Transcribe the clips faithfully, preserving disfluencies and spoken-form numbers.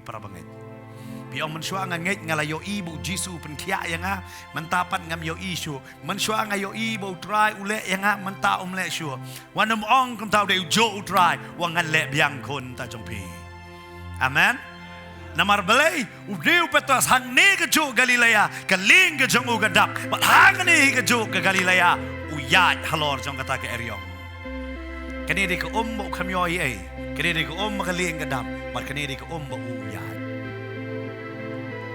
Para bangeit. Phi ong, mynshuwa nga ngeit nga la ïohi ba u Jisu u pynkhiah ïa nga, mynta pat ngam ïohi shuh. Mynshuwa nga ïohi ba u Trai u leh ïa nga, mynta um leh shuh. Wat nym ong kumta, u dei u juh u Trai, u ong ngan leh biang khun ta jong phi. Amen. Namar balei? U dei u Petros hangne ka juh Galilea, ka lieng ka jong u ka dap. Bad hangne hi ka juh ka Galilea, u ïaid halor jong kata ka eriong. Kane dei ka um ba u kham ïohi ei. Kane dei ka um ba ka lieng ka dap. Bad kane dei ka um ba u ïaid.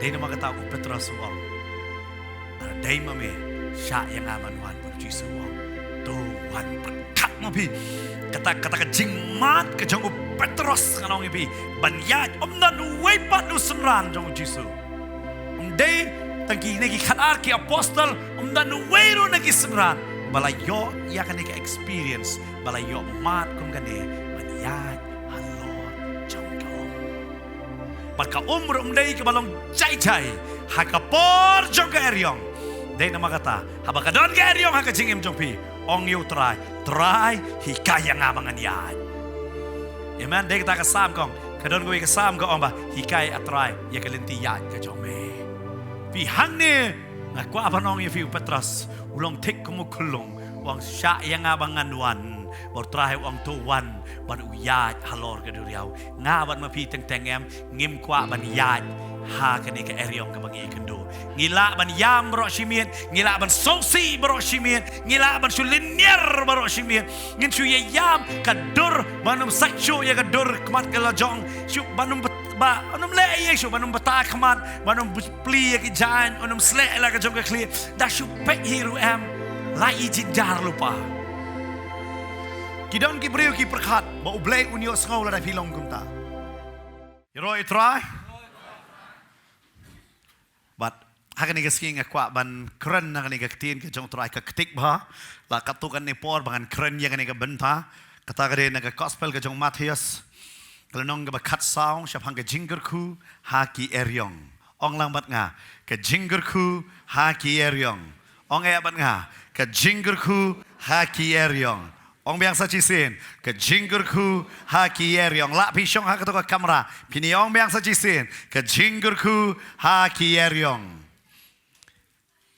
Dei namar kata u Petros u ong, lada dei ma me, shah ïa nga ban wan. Bad u Jisu u ong, to wan, pyrkhat ma phi. Kata, kata ka jingmad ka jong u Petros ngan ong ïa phi, ban ïaid, ym don uwei pat u synran jong u Jisu. Ym dei tang kine ki khatar ki apostol, ym don uwei ruh na ki synran ba la ïoh ïa kane ka experience, ba la ïoh mad kum kane, ban ïaid halor jong ka um. Bad ka um ruh ym dei kaba long jai jai ha ka por jong ka eriong. Dei namar kata, haba ka don ka eriong ha ka jingim jong phi, ong ïa u Trai, Trai, hikai ïa nga ba ngan ïaid. Amen. Dei kata ka Salm ka ong, ka don kawei ka Salm ka ong ba, hikai, A Trai, ïa ka lynti ïaid ka jong me. Phi, hangne nga kwah ban ong ïa phi, u Petros u long thik kum u khunlung, u ong, shah ïa nga ba ngan wan. Bad u Trai u ong, to wan. Bad u ïaid halor ka duriaw. Nga bad ma phi teng teng em, ngim kwah ban ïaid ha kane ka eriong kaba ngi ïakynduh. Ngi lah ban ïam baroh shi miet, ngi lah ban sngewsih baroh shi miet, ngi lah ban shu lynñiar baroh shi miet. Ngin shu ïa ïam ka dur, ban ym sait shuh ïa ka dur khmat ka la jong, shu ban ym bat-, ba, ban ym leh ei ei shuh, ban ym bata khmat, ban ym plie ïa ki jaiñ, ban ym sleh la ka jong ka khlieh. Da shu peit hi ruh em, la i jynjar lypa. Ki don ki briew ki pyrkhat ba U Blei un ïohsngew lada phi long kumta. Ïaroh ïa U Trai. Bad ha kane ka sngi nga kwah ban kren na kane ka ktien ka jong U Trai, ka ktik bha. La katto katne por ba ngan kren ïa kane ka bynta. Kata ka dei na ka Gospel ka jong u Mathaios, ka lynnong kaba khatsaw, shaphang ka jingkyrkhu ha ki eriong. Ong lang bad nga, ka jingkyrkhu ha ki eriong. Ong eh bad nga, ka jingkyrkhu ha ki eriong. Ong biang sa shisien, ka jingkyrkhu ha ki eriong. Lah phi shong ha kato ka kamra, phin ïa ong biang sa shisien, ka jingkyrkhu ha ki eriong.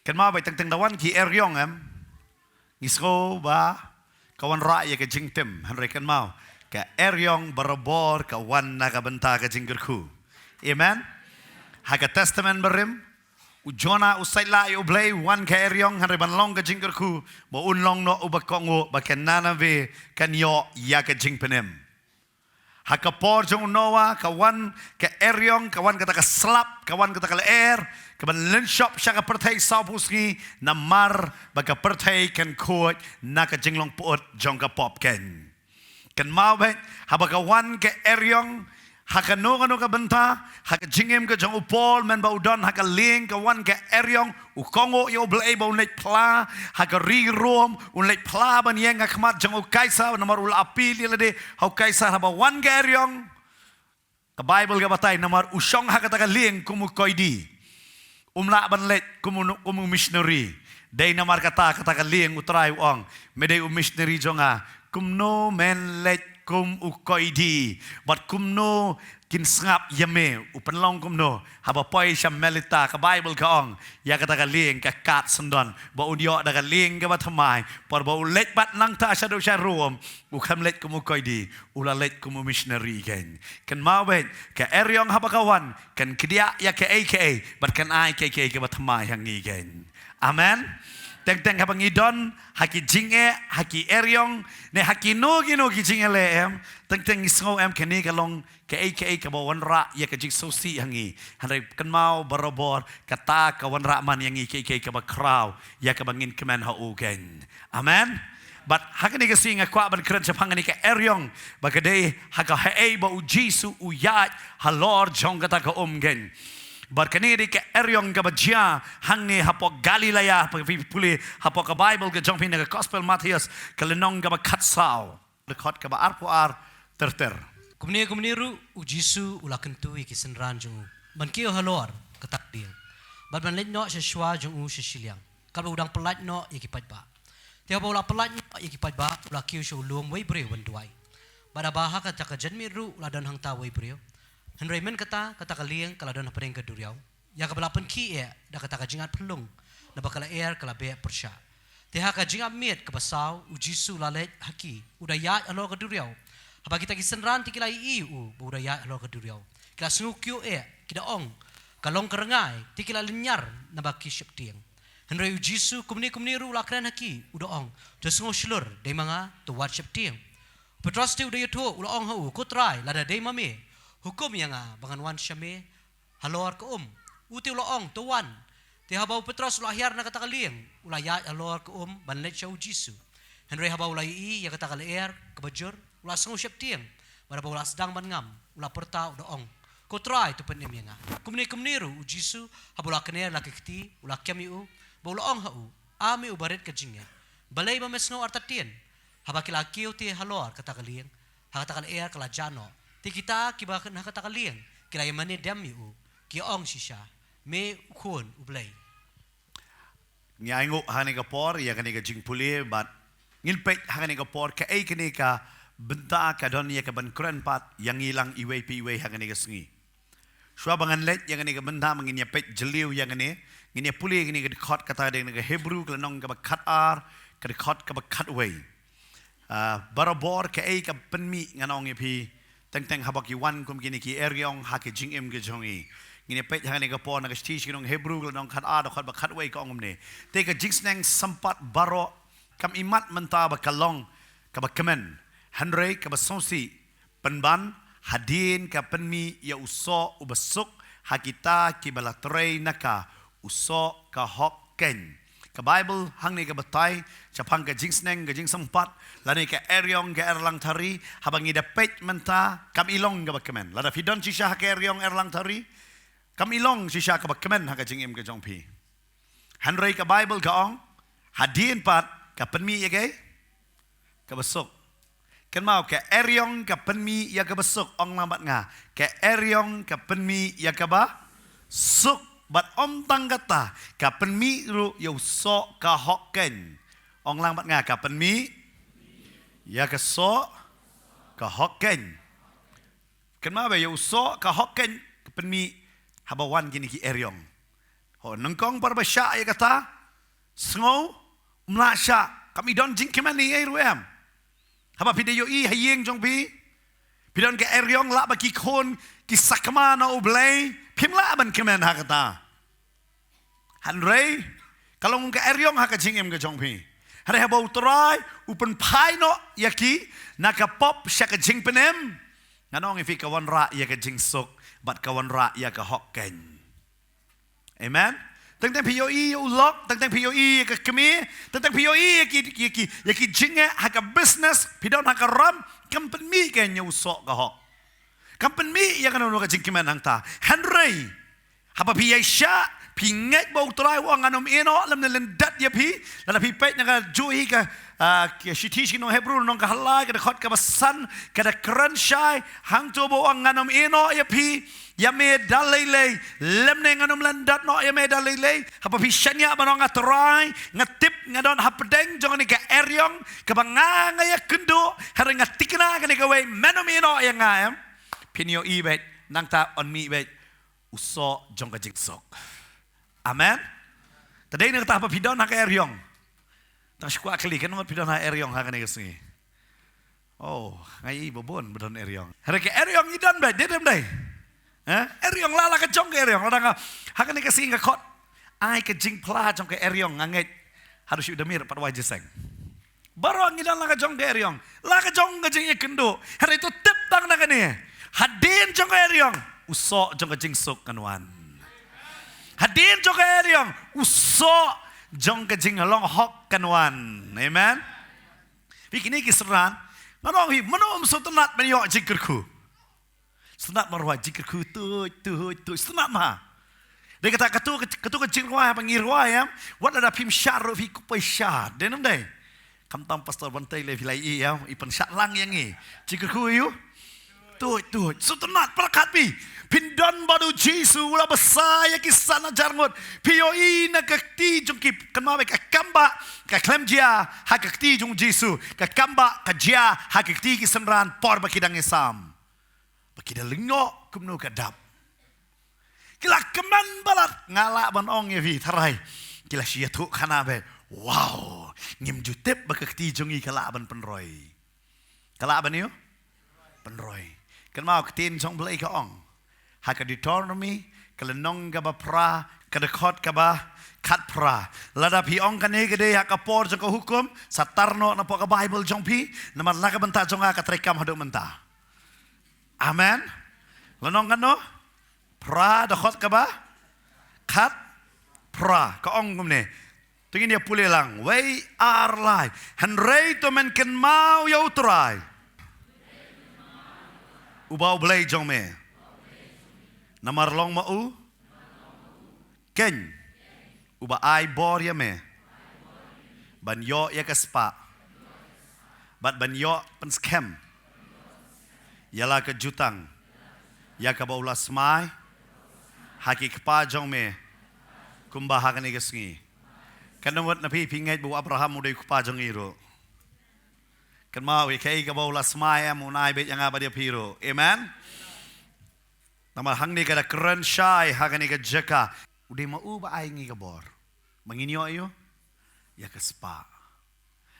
Kynmaw beit, teng teng da wan ki eriong em, ngi sngew ba ka wanrah ïa ka jingtim. Hynrei kynmaw, ka eriong barabor ka wan na ka bynta ka jingkyrkhu. Amen. Ha ka Testament Barim, u Jonah u sait lah ïa U Blei, wan ka eriong, hynrei ban long ka jingkyrkhu ba un long noh uba kohnguh, ba ka Nineveh kan ïoh ïa ka jingpynim. Ha ka por jong u Noah, ka wan ka eriong, ka wan kata ka slap, ka wan kata ka lyer, kaban lynshop sha ka pyrthei sawphew sngi, namar ba ka pyrthei kan khuid na ka jinglong pyut jong ka pop keiñ. Kynmaw beit, haba ka wan ka eriong, ha kano kano ka bynta, ha ka jingim ka jong u Paul, mynba u don ha ka lieng, ka wan ka eriong, u kohnguh ïa U Blei ba un leit phla ha ka ri Rom, un leit phla ban ïeng ha khmat jong u Kaisar, namar u la appeal ïa lade ha u Kaisar. Haba wan ka eriong, ka Baibl ka batai, namar u shong ha kata ka lieng kum u koidi. Um lah ban leit kum u, kum u missionary. Dei namar kata, kata ka lieng, U Trai u ong, me dei u missionary jong nga, kumno men leit kum u koidi? Bad kumno kin sngap ïa me? U pynlong kumno? Haba poi sha Melita, ka Baibl ka ong, ïa kata ka lieng ka kat syndon ba un ïoh da ka lieng kaba thymmai. Por ba u leit pat nangta shaduh sha Rom, u khlem leit kum u koidi, u la leit kum u missionary keiñ. Kynmaw beit, ka eriong haba ka wan, kan kdiah ïa kaei kaei, bad kan ai kaei kaei kaba thymmai ha ngi keiñ. Amen. Teng teng haba ngi don ha ki jingeh, ha ki eriong, ne ha kino kino ki jingeh leh em, teng teng ngi sngew em kane ka long kaei kaei kaba wanrah ïa ka jingsngewsih ha ngi. Hynrei kynmaw barabor, kata ka wanrah man ïa ngi kaei kaei kaba khraw, ïa kaba ngin kmen ha u keiñ. Amen. Bad ha kane ka sngi nga kwah ban kren shaphang kane ka eriong, ba ka dei ha ka haei ba U Jisu u ïaid halor jong kata ka um keiñ. Bad kane ka dei ka eriong kaba jia hangne hapoh Galilea, haba phi pule hapoh ka Baibl ka jong phi na ka Gospel Mathaios, ka lynnong kaba khatsaw, dkhot kaba arphew ar ter ter. Kumne kumne ruh U Jisu u la kyntu ïa ki synran jong u ban kiew halor kata ka lieng, bad ban leit noh sha shuwa jong u sha shiliang, katba u dang pyllait noh ïa ki paidbah. Te haba u la pyllait noh ïa ki paidbah, u la kiew sha u lum wei briew ban duwai. Bad haba ha kata ka janmiet ruh u la don hangta wei briew, Hynrei mynta kata, kata ka lieng ka la don hapdeng ka duriaw, ïa kaba la pynkhih eh da kata ka jingat phyllung, naba ka lyer ka la beh pyrshah. Te ha ka jingap miet kaba saw, u Jisu u la leit ha ki, u da ïaid halor ka duriaw. Haba kita ki synran te ki la ïohi ïa u ba u da ïaid halor ka duriaw, ki la sngewkyiuh eh, ki da ong, ka long ka rngai. Te ki la lynñiar naba ki sheptieng. Hynrei u Jisu kumne kumne ruh u la kren ha ki, u da ong, to sngew shlur, dei ma nga, to wad sheptieng. Petros te u da ïathuh, u la ong ha u, ko Trai, lada dei ma me, hukum ïa nga ba ngan wan sha me halor ka um. U te u la ong, to wan. Te haba u Petros u la hiar na kata ka lieng, u la ïaid halor ka um ban leit sha u Jisu. Hynrei haba u la ïohi ïa kata ka lyer kaba jur, u la sngew sheptieng. Bad haba u la sdang ban ngam, u la pyrta, u da ong, ko Trai, to pynim ïa nga. Kumne kumne ruh u Jisu, haba u la kner la ka kti, u la kem ïa u, bad u la ong ha u, a me uba rit ka jingngeit, balei ba me sngew artatien? Haba ki la kiew te halor kata ka lieng, ha kata ka lyer ka la jah noh. Te kita kiba na kata ka lieng ki la ïamane dem ïa u, ki ong shisha, me u Khun u Blei. Ngi ainguh ha kane ka por ïa kane ka jingpule, bad ngin peit ha kane ka por kaei kane ka bynta ka don ïa ka ban kren pat ïa ngi lang iwei pa iwei ha kane ka sngi. Shuwa ba ngan leit ïa kane ka bynta, ma ngin ïa peit jylliew ïa kane, ngin ïa pule ïa kane ka dkhot kata dei na ka Hebru ka lynnong kaba khatar, ka dkhot kaba khatwei. Ah, barabor kaei ka pynmih ngan ong ïa phi, teng teng haba ki wan kum kine ki eriong ha ki jingim ki jong ngi. Ngin ïa peit ha kane ka por na ka shithi sha ki nong Hebru ka lynnong khatar, dkhot ba khatwei ka ong kumne. Te ka jingsneng sympat baroh kam imat mynta ba ka long kaba kmen, hynrei kaba sngewsih pynban hadien ka pynmih ïa u soh uba suk ha kita kiba la trei na ka, u soh ka hok keiñ. Ka Baibl hangne ka batai shaphang ka jingsneng ka jingsympat lane ka eriong ka erlangthari, haba ngi da peit mynta kam i long kaba kmen. Lada phi don shisha ha ka eriong erlangthari, kam i long shisha kaba kmen ha ka jingim ka jong phi. Hynrei ka Baibl ka ong, hadien pat ka pynmih ïa kaei? Kaba suk. Kynmaw, ka eriong ka pynmih ïa kaba suk, ong lang bad nga. Ka eriong ka pynmih ïa kaba suk, bad ym tang kata, ka pynmih ruh ïa u soh ka hok keiñ. Ong lang bad nga, ka pynmih ïa ka soh ka hok keiñ. Kynmaw ba ïa u soh ka hok keiñ ka pynmih haba wan kine ki eriong. Ho, nyngkong para ba shah ïa kata, sngew, ym lah shah, kam i don jingkmen ei ei ruh em. Haba phi da ïohi ha ïing jong phi, phi don ka eriong, lah ba ki khun ki sakma na U Blei, phim lah ban kmen ha kata. Hynrei ka long ka eriong ha ka jingim ka jong phi. Hynrei haba U Trai u pynphai noh ïa ki na ka pop sha ka jingpynim, ngan ong ïa phi, ka wanrah ïa ka jingsuk bad ka wanrah ïa ka hok keiñ. Amen. Teng teng phi ïohi ïa u lok, teng teng phi ïohi ïa ka kmie, teng teng phi ïohi ïa ki, ïa ki, ïa ki jingeh ha ka business, phi don ha ka ram, kam pynmih keiñ ïa u soh ka hok. Kam pynmih ïa kano kano ka jingkmen hangta. Hynrei haba phi ïaishah, phi ngeit ba U Trai u ong ngan ym ïehnoh lymne lyndet ïa phi. Lada phi peit na ka juh hi ka, ah, ka shithi sha ki nong Hebru, nong ka halai, ka dkhot kaba san, ka da kren shai hangto ba u ong ngan ym ïehnoh ïa phi, ïa me da lei lei, lymne ngan ym lyndet noh ïa me da lei lei. Haba phi shaniah ban ong, nga Trai, nga tip nga don hapdeng jong kane ka eriong kaba nga, nga ïakynduh, hynrei nga thikna kane kawei, men ym ïehnoh ïa nga, em. Phin ïohi beit, nangta yn mih beit u soh jong ka jingsuk. Amen. Te dei na kata haba phi don ha ka eriong, tang shu kwah kylli, katno ngut phi don ha eriong ha kane ka sngi? Oh, nga i ba bun ba don eriong. Hynrei ka eriong i don beit, dei ne ym dei? Eh? Eriong la la ka jong ka eriong, la dang ha kane ka sngi nga khot, ai ka jingphla jong ka eriong, nga ngeit haduh shu da mir pat wai jingïaseng. Baroh ngi don la ka jong ka eriong, la ka jong ka jingïakynduh. Hynrei to tip tang na kane, hadien jong ka eriong u soh jong ka jingsuk kan wan. Hadien jong ka eriong u soh jong ka jinglong hok kan wan. Amen. Phi kine ki synran, ngan ong hi, mano ym sngewtynnat ban ïoh jingkyrkhu? Sngewtynnat ban rwai jingkyrkhu, tuid tuid tuid, sngewtynnat ma. Dei kata, katu, katu ka jingrwai haba ngi rwai, em, wat lada phim shad ruh phi kup pisa, dei ne ym dei? Khamtam Pastor Bantei lei phi la i, em, i pynshad lang ïa ngi. Jingkyrkhu ïa u, tuid tuid, sngewtynnat, pyrkhat phi, phin don bad U Jisu, u la bsa ïa ki san hajar ngut. Phi ïohi na ka kti jong ki, kynmaw beit, ka kambah ka khlem jia ha ka kti jong U Jisu, ka kambah ka jia ha ka kti ki synran por ba ki dang ïasam. Ba ki da lyngngoh, Kumno ka dap? Ki la kmen palat, nga lah ban ong ïa phi tharai. Ki la shu ïathuh khana beit. Wow, ngim ju tip ba ka kti jong ngi ka lah ban pynroi. Ka lah ban ïoh pynroi. Kynmaw ka ktien jong Blei ka ong ha ka Deuteronomy, ka lynnong kaba phra, ka dkhot kaba khatphra. Lada phi ong kane ka dei ha ka por jong ka hukum, sa tar noh na pdeng ka Bible jong phi, namar na ka bynta jong nga ka treikam haduh mynta. Amen. Lynnong katno? Phra, dkhot kaba khatphra. Ka ong kumne. To ngin ïa pule lang. Wei ar lai. Hynrei to men kynmaw ïa U Trai, uba U Blei jong me. Namar long ma u keiñ uba ai bor ïa me ban ïoh ïa ka spah, bad ban ïoh pynskhem ïa la ka jutang ïa kaba u la smai ha ki kpa jong me, kumba ha kane ka sngi. Katno ngut na phi phi ngeit ba u Abraham u dei u kpa jong ngi ruh? Kynmaw ïa kaei kaba u la smai, em, un ai beit ïa nga bad ïa phi ruh. Amen. Namar hangne ka da kren shai ha kane ka jaka. U dei ma u ba ai ngi ka bor ba ngin ïoh ïa u, ïa ka spah.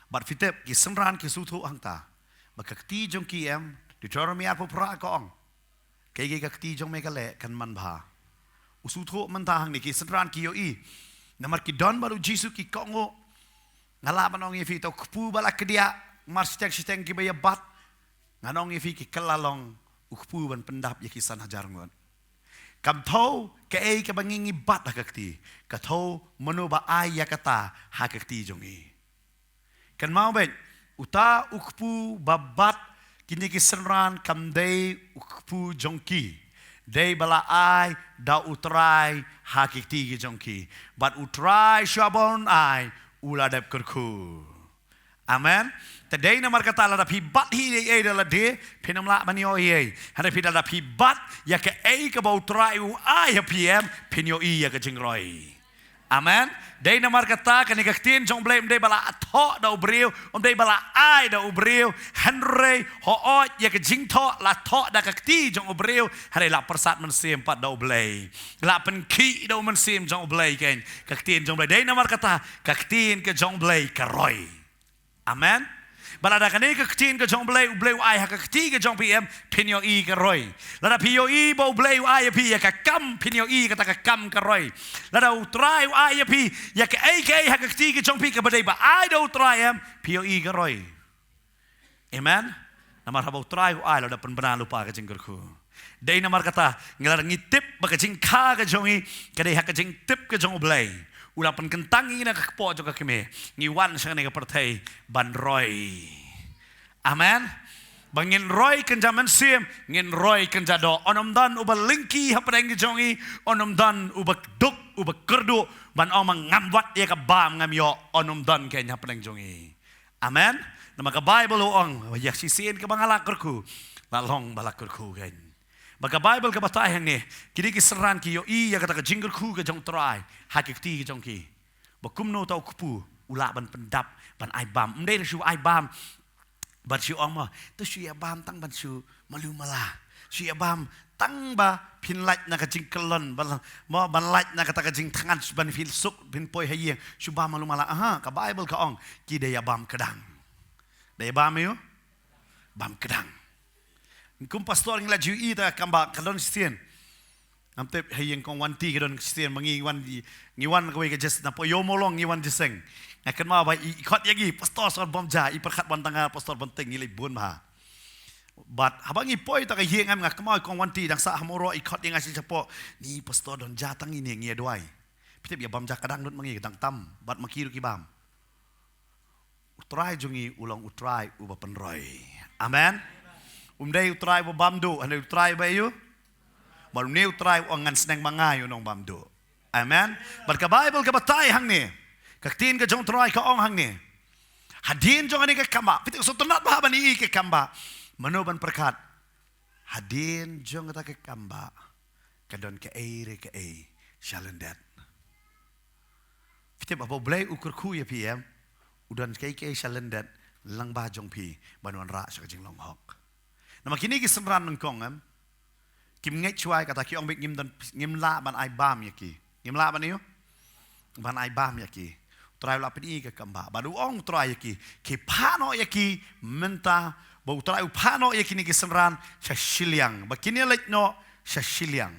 Bad phi tip, ki synran ki sngewthuh hangta ba ka kti jong ki, em, Deuteronomy arphew phra ka ong, kaei kaei ka kti jong me ka leh kan manbha. U sngewthuh mynta hangne, ki synran ki ïohi. Namar ki don bad U Jisu, ki kohnguh. Nga lah ban ong ïa phi, uta u kpu ba la kdiah mar shiteng shiteng kiba ïa bat, ngan ong ïa phi, ki kylla long u kpu ban pyndap ïa ki san hajar ngut. Kam thew kaei kaba ngi ngi bat ha ka kti, ka thew mano ba ai ïa kata ha ka kti jong ngi. Kynmaw beit, uta u kpu ba bat kine ki synran kam dei u kpu jong ki, dei ba la ai da U Trai ha ki kti ki jong ki. Bad U Trai shuwa ba un ai, u la dep kyrkhu. Amen. Te dei namar kata lada phi bat hi ei ei da lade, phin ym lah ban ïoh ei ei. Hynrei phi, lada phi bat ïa kaei kaba U Trai u ai ha phi, em, phin ïohi ïa ka jingroi. Amen. Dei namar kata kane ka ktien jong U Blei ym dei ba la thoh da u briew, ym dei ba la ai da u briew. Hynrei hooid ïa ka jingthoh la thoh da ka kti jong u briew, hynrei la pyrsad mynsiem pat da U Blei. La pynkhih da u Mynsiem jong U Blei, keiñ. Ka ktien jong U Blei, dei namar kata ka ktien ka jong U Blei ka roi. Amen. Bad lada kane ka ktien ka jong U Blei, U Blei u ai ha ka kti ka jong phi, em, phin ïohi ka roi. Lada phi ïohi ba U Blei u ai ïa phi ïa ka kam, phin ïohi kata ka kam ka roi. Lada U Trai u ai ïa phi ïa kaei kaei ha ka kti ka jong phi kaba dei ba ai da U Trai, em, phi ïohi ka roi. Amen. Namar haba U Trai u ai, la da pynbna lypa ka jingkyrkhu. Dei namar kata, ngi la ngi tip ba ka jingkha ka jong ngi ka dei ha ka jingtip ka jong U Blei. U la pynkyntang ïa ngi na ka kpoh jong ka kmie, ngi wan sha kane ka pyrthei ban roi. Amen. Ba ngin roi kynja mynsiem, ngin roi kynja doh. Yn ym don uba lyngkhi hapdeng ka jong ngi, yn ym don uba duk, uba kyrduh ban ong ba ngam wad ïa ka bam, ngam ïoh, yn ym don keiñ hapdeng jong ngi. Amen. Namar ka Baibl u ong, ïa shisien kaba nga la kyrkhu, la long ba la kyrkhu keiñ. Bad ka Baibl ka batai hangne, kine ki synran ki ïohi ïa kata ka jingkyrkhu ka jong U Trai ha ki kti ki jong ki, ba kumno uta u kpu u lah ban pyndap, ban ai bam. Ym dei shu ai bam bad shu ong mo, to shu ïa bam tang ban shu malu mala. Shu ïa bam tang ba phin lait na ka jingkyllon, ban, mo, ban lait na kata ka jingthngan, ban feel suk, phin poi ha ïing, shu bam malu mala. Aha, ka Baibl ka ong, ki da ïa bam kdang. Da ïa bam aïu? Bam kdang. Kum pastor ngi la ju ïohi ta ka kam ba ka don Khristan. Ngam tip ha ïing kong Wanti ka don Khristan, ma ngi wan, ngi wan kawei ka jes, na Poyo Molong ngi wan jeseng. Nga kynmaw ba i, i khot ïa ngi, pastor, sngewbha bam ja, i pyrkhat ban tang ha pastor ban teng, ngi leit bun bha. Bad haba ngi poi ta ka ïing, em, nga kynmaw i kong Wanti dang sah ha Mawroh, i khot ïa nga shi shapoh, ni pastor, don ja tang ine, ngi ïa duwai. Phi tip, ïa bam ja kdang lut ma ngi, dang tam bad ma ki ruh ki bam. U Trai jong ngi u long U Trai uba pynroi. Amen. Um dei U Trai uba bam duh, hynrei U Trai uba aïu? Bad une U Trai u ong, ngan sneng ma nga ïa u nongbam duh. Amen. Bad ka Baibl ka batai hangne, ka ktien ka jong U Trai ka ong hangne, hadien jong kane ka kam ba, phi tip, sngewtynnat bha ban ïohi ka kam ba, mano ban pyrkhat, hadien jong kata ka kam ba ka don kaei re kaei sha lyndet. Phi tip, haba U Blei u kyrkhu ïa phi, em, u don kaei kaei sha lyndet lyngba jong phi ban wanrah sha ka jinglong hok. Namar kine ki synran nyngkong, em, kim ngeit shuwa, kata ki ong beit ngim don, ngim lah ban ai bam ïa ki. Ngim lah ban ïoh ban ai bam ïa ki. U Trai u la pyni ka kam ba, bad u ong u Trai ïa ki, ki phah noh ïa ki mynta, ba u Trai u phah noh ïa kine ki synran sha shiliang, ba kin ïaleit noh sha shiliang.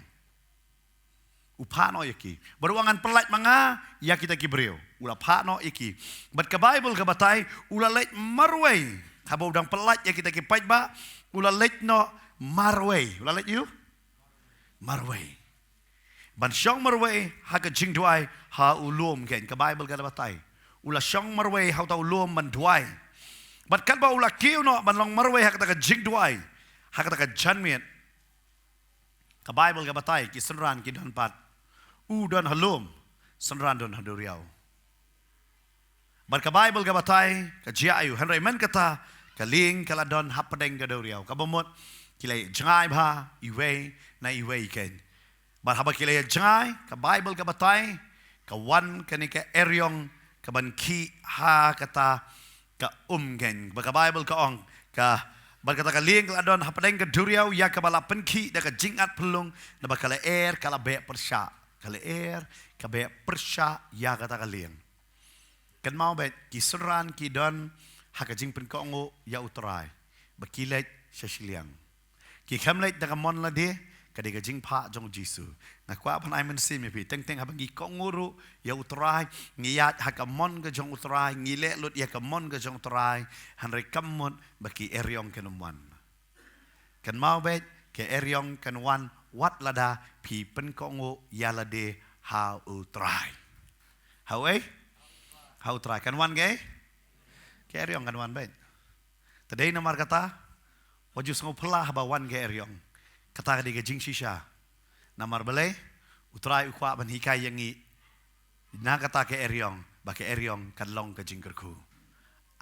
U phah noh ïa ki. Bad u ong, ngan pyllait ma nga ïa kita ki briew. U la phah noh ïa ki. Bad ka Baibl ka batai, u la leit marwei. Haba u dang pyllait ïa kita ki paidbah, u la leit noh marwei. U la leit ïa u? Marwei. Ban shong marwei ha ka jingduwai ha u lum, kein ka Baibl ka la batai. U la shong marwei ha uta u lum ban duwai. Bad katba u la kiew noh ban long marwei ha kata ka jingduwai, ha kata ka janmiet, ka Baibl ka batai ki synran ki don pat. U don ha lum, synran don ha duriaw. Bad ka Baibl ka batai, ka jia aïu, hynrei mynta kata ka lieng ka la don hapdeng ka duriaw. Kaba mut ki la ïa jngai bha iwei na iwei, kein. Bad haba ki la ïa jngai, ka Baibl ka batai, ka wan kane ka eriong kaban khih ha kata ka um, kein. Bad ka Baibl ka ong, ka, bad kata ka lieng ka la don hapdeng ka duriaw ïa kaba la pynkhih da ka jingat phyllung, naba ka lyer ka la beh pyrshah. Ka lyer ka beh pyrshah ïa kata ka lieng. Kynmaw beit, ki synran ki don ha ka jingpynkohnguh ïa u Trai ba ki leit sha shiliang. Ki khlem leit da ka mon lade, ka dei ka jingphah jong u Jisu. Nga kwah ban ai mynsiem ïa phi, teng teng haba ngi kohnguh ruh ïa u Trai, ngi ïaid ha ka mon ka jong u Trai, ngi leh lut ïa ka mon ka jong u Trai, hynrei kam mut ba ki eriong kin ym wan. Kynmaw beit, ka eriong kan wan wat lada phi pynkohnguh ïa lade ha u Trai. Ha u ei? Ha u Trai. Kan wan ka ei? Ka eriong kan wan beit. Te dei namar kata, wat ju sngewphylla haba wan ka eriong. Kata ka dei ka jingshisha. Namar balei? U Trai u kwah ban hikai ïa ngi na kata ka eriong, ba ka eriong kan long ka jingkyrkhu.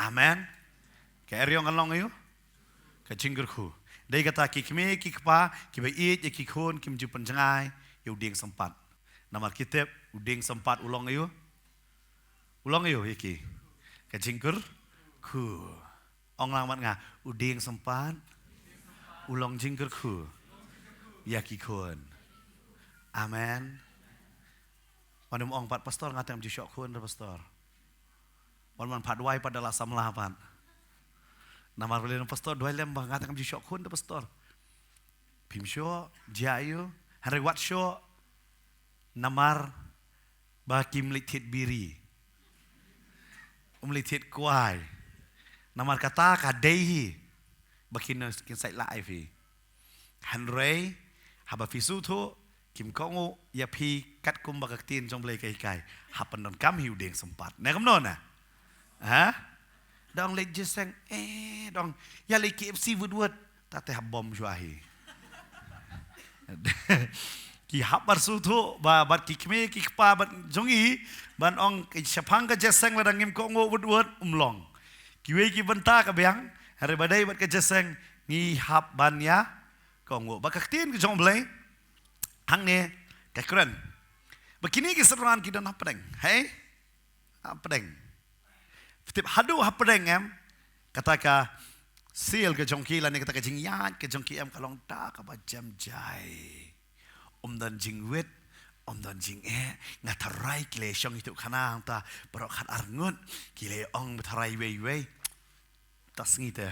Amen. Ka eriong kan long aïu? Ka jingkyrkhu. Dei kata ki kmie ki kpa kiba ïeit ïa ki khun kim ju pynjngai ïa u dieng sympat. Namar ki tip u dieng sympat u long aïu? U long aïu ïa ki? Ka jingkyrkhu. Ong lang bad nga, u dieng sympat u long jingkyrkhu ïa ki khun. Amen. Wan ym ong pat, pastor, nga tang ju shoh khun da, pastor. Wan man pat wai pat da la samla pat. Namar balei, pastor, duwai lem ba nga tang ju shoh khun da, pastor. Phim shoh, jia aïu? Hynrei wat shoh namar ba kim leit thied biri, um leit thied kwai. Namar kata ka dei hi ba kin, kin sait lah ïa phi. Hynrei haba phi sngewthuh kim kohnguh ïa phi katkum ba ka ktien jong Blei ka hikai, hap ban donkam hi u dieng sympat. Ne kumno ne? Ha? Da ong leit jingïaseng, eh, da ong ïa leit K F C wut wut. Ta te hap bom shuwa hi. Ki hap ban sngewthuh ba bad ki kmie ki kpa bad jong ngi, ban ong shaphang ka jingïaseng lada ngim kohnguh wut wut, um long. Kiwei ki bynta ka biang, hynrei ba dei bad ka jingïaseng ngi hap ban ïa kohnguh. Ba ka ktien ka jong Blei hangne ka kren ba kine ki synran ki don hapdeng. Hei? Hapdeng. Phi tip haduh hapdeng, em? Kata ka seal ka jong ki lane kata ka jingïaid ka jong ki, em, ka long da kaba jem jai. Um don jingwit, um don jingeh, nga tharai ki la shong ïa uto u khana hangta baroh khatar ngut, ki la ong ba tharai iwei iwei. Ta sngi te.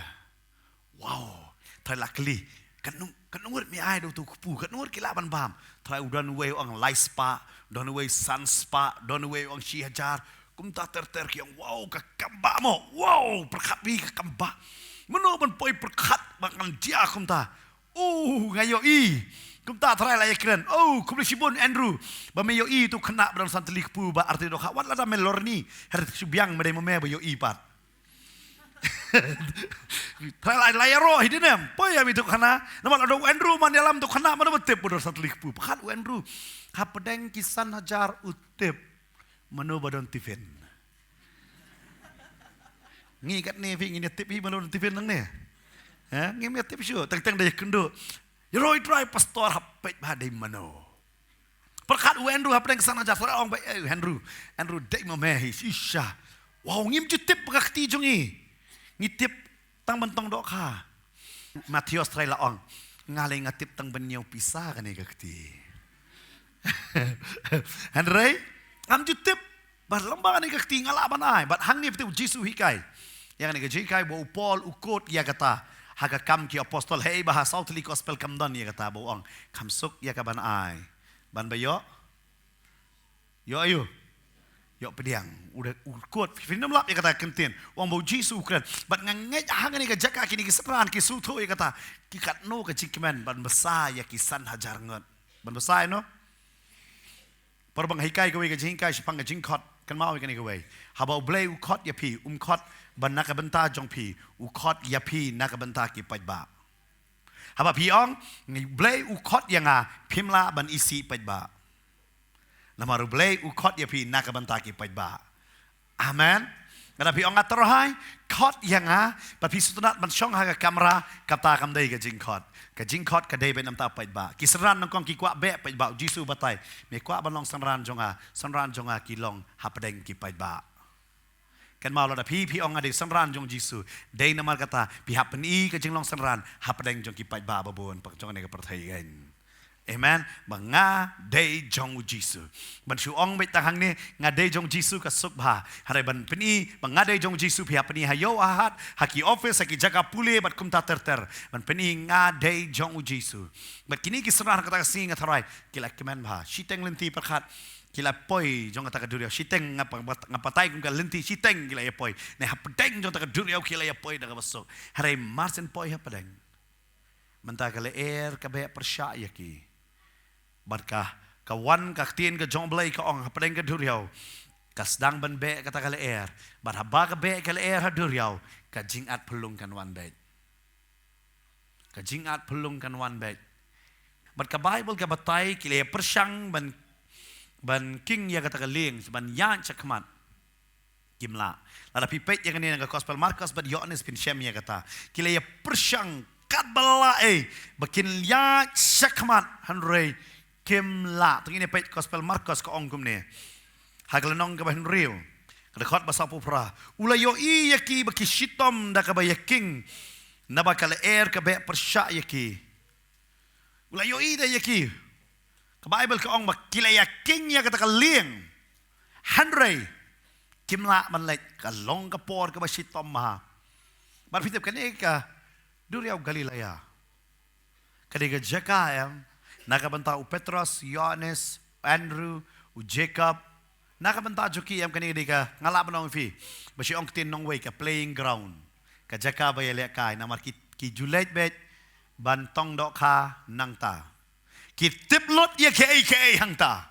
Wow. Tharai la kylli. Katno, katno ngut me ai da uto u kpu, katno ngut ki lah ban bam. Tharai u don uwei u ong lai spah, don uwei san spah, don uwei u ong shi hajar. Kumta ter ter ki ong, wow, ka kam bah mo. Wow, pyrkhat phi, ka kam bah. Mano ban poi pyrkhat ba kan jia kumta. Oh, nga ïohi. Kumta tharai la ïakren. Oh, khublei shibun Andrew. Ba me ïohi uto u khynnah ba don san tylli kpu bad artylli dohkha. Wat lada me lorni. Hynrei shu biang, me dei ma me ba ïohi pat. Tharai la, la ïaroh hi dei ne em. Poi ïa me uto u khynnah. Namar lada u Andrew man ïalam uto u khynnah, mano ba tip ba don san tylli kpu. Pyrkhat u Andrew. Hapdeng ki san hajar u tip mano ba don tiffin. Ngi katne phi ngin ïa tip hi mano ba don tiffin nangne. Ha? Ngim ïa tip shuh. Teng teng da ïakynduh. Ïaroh ïa u Trai, pastor, hap peit bha dei mano. Pyrkhat u Andrew hapdeng san hajar, sa ong ba, eh, Andrew, Andrew dei ma me hi, shisha. Wow, ngim ju tip ba ka kti jong ngi. Ngi tip tang ban tong dohkha. Mathaios tharai la ong. Nga lei nga tip tang ban ñiew pisa kane ka kti. Hynrei ngam ju tip ba lyngba kane ka kti nga lah ban ai. Bad hangne phi tip u Jisu u hikai ïa kane ka jinghikai ba u Paul u quote ïa kata ha ka Kam ki Apostol, hei ba ha saw tylli gospel kam don ïa kata, ba u ong, kham suk ïa ka ban ai, ban ba ïoh, ïoh aïu? Ïoh pdiang. U da, u quote, phin ym lap ïa kata ka kyntien. U ong ba u Jisu u kren. Bad nga ngeit ha kane ka jaka kine ki synran ki sngewthuh ïa kata. Ki katno ka jingkmen ban bsa ïa ki san hajar ngut. Ban bsa ïa no? Por ba nga hikai kawei ka jinghikai shaphang ka jingkhot, kynmaw ïa kane kawei. Haba U Blei u khot ïa phi, um khot ban na ka bynta jong phi, u khot ïa phi na ka bynta ki paidbah. Haba phi ong, U Blei u khot ïa nga, phim lah ban isih paidbah. Namar U Blei u khot ïa phi na ka bynta ki paidbah. Amen. Lada phi ong, nga Trai, khot ïa nga, bad phi sngewtynnat ban shong ha ka kamra, kata kam dei ka jingkhot. Ka jingkhot ka dei ba namar paidbah. Ki synran nyngkong ki kwah beh paidbah, u Jisu u batai, me kwah ban long synran jong nga, synran jong nga ki long hapdeng ki paidbah. Kynmaw, lada phi, phi ong nga dei synran jong u Jisu, dei namar kata phi hap pyni ka jinglong synran hapdeng jong ki paidbah babun pat jong kane ka pyrthei kein. Amen. Ba nga dei jong u Jisu. Ban shu ong beit tang hangne, nga dei jong u Jisu, ka suk bha. Hynrei ban pyni ba nga dei jong u Jisu, phi hap pyni ha ïew ha hat, ha ki office, ha ki jaka pule bad kumta ter ter. Ban pyni nga dei jong u Jisu. Bad kine ki synran ha kata ka sngi, nga Trai, ki la kmen bha. Shiteng lynti pyrkhat ki la poi jong kata ka duriaw. Shiteng, nga pa-, nga batai kum ka lynti shiteng ki la ïa poi. Ne hapdeng jong kata ka duriaw ki la ïa poi da kaba suk. Hynrei mar shen poi hapdeng, mynta ka lyer ka beh pyrshah ïa ki. Bad ka, ka wan ka ktien ka jong U Blei ka ong, hapdeng ka duriaw ka sdang ban beh kata ka lyer. Bad haba ka beh ka lyer ha duriaw, ka jingat phyllung kan wan beit. Ka jingat phyllung kan wan beit. Bad ka Baibl ka batai ki la ïa pyrshang ban, ban king ïa kata ka lieng, ban ïaid shakhmat. Kim lah. Lada phi peit ïa kane na ka Gospel Markos bad Ïoannis phin shem ïa kata. Ki la ïa pyrshang katba lah ei ba kin ïaid shakhmat, hynrei kim lah. To ngin ïa peit Gospel Markos ka ong kumne. Ha ka lynnong kaba hynriew, ka dkhot ba sawphew phra. U la ïohi ïa ki ba ki shitom da kaba ïa king, naba ka lyer ka beh pyrshah ïa ki. U la ïohi da ïa ki. Ka Baibl ka ong ba ki la ïa king ïa kata ka lieng. Hynrei kim lah ban leit, ka long ka por kaba shitom bha. Bad phi tip kane ka duriaw Galilea, ka dei ka jaka em na ka bynta u Petros, Ïoannis, u Andrew, u Jakob. Na ka bynta jong ki em kane ka dei ka, nga lah ban ong ïa phi, ba shu ong ktien nongwei, ka playing ground. Ka jaka ba ïalehkai, namar ki, ki ju leit beit ban tong dohkha nangta. Ki tip lut ïa kiei kiei hangta.